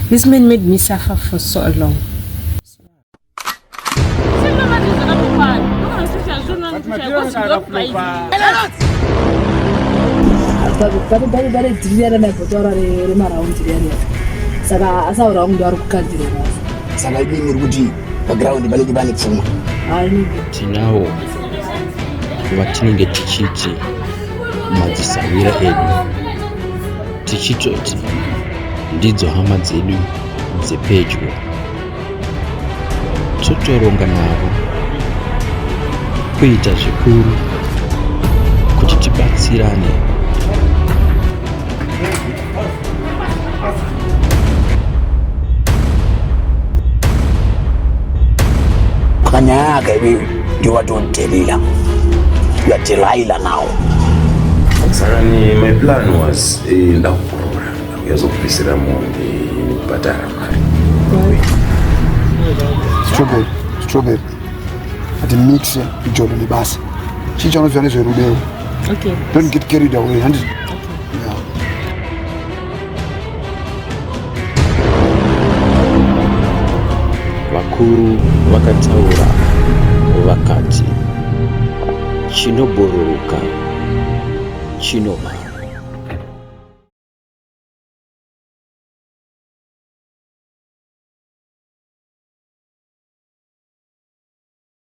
This man made me suffer for so long. Pane dhiri riya randaibotaura remaraundi riya riya saka asaura wangu ndoari kukandira basa. Saka imi muri kuti paground panenge pane pfuma? Tinawo vatinenge tichiti madzisahwira edu tichitoti ndidzo hama dzedu dzepedyo totoronga navo kuita zvikuru kuti tibatsirane. Kanyaya yaka iwewe ndiwe watodherera. You are Delilah now. Saka ni my plan was ndakuroora ndakuyazokubvisira mombe nekubhadhara mari. Strawberry, strawberry. Ati mix mjolo nebasa. Chii chaunoziva nezverudo iwe? Okay. Don't get carried away. Handiti? Yeah. Vakuru vakataura vakati chinobhururuka chinomhara.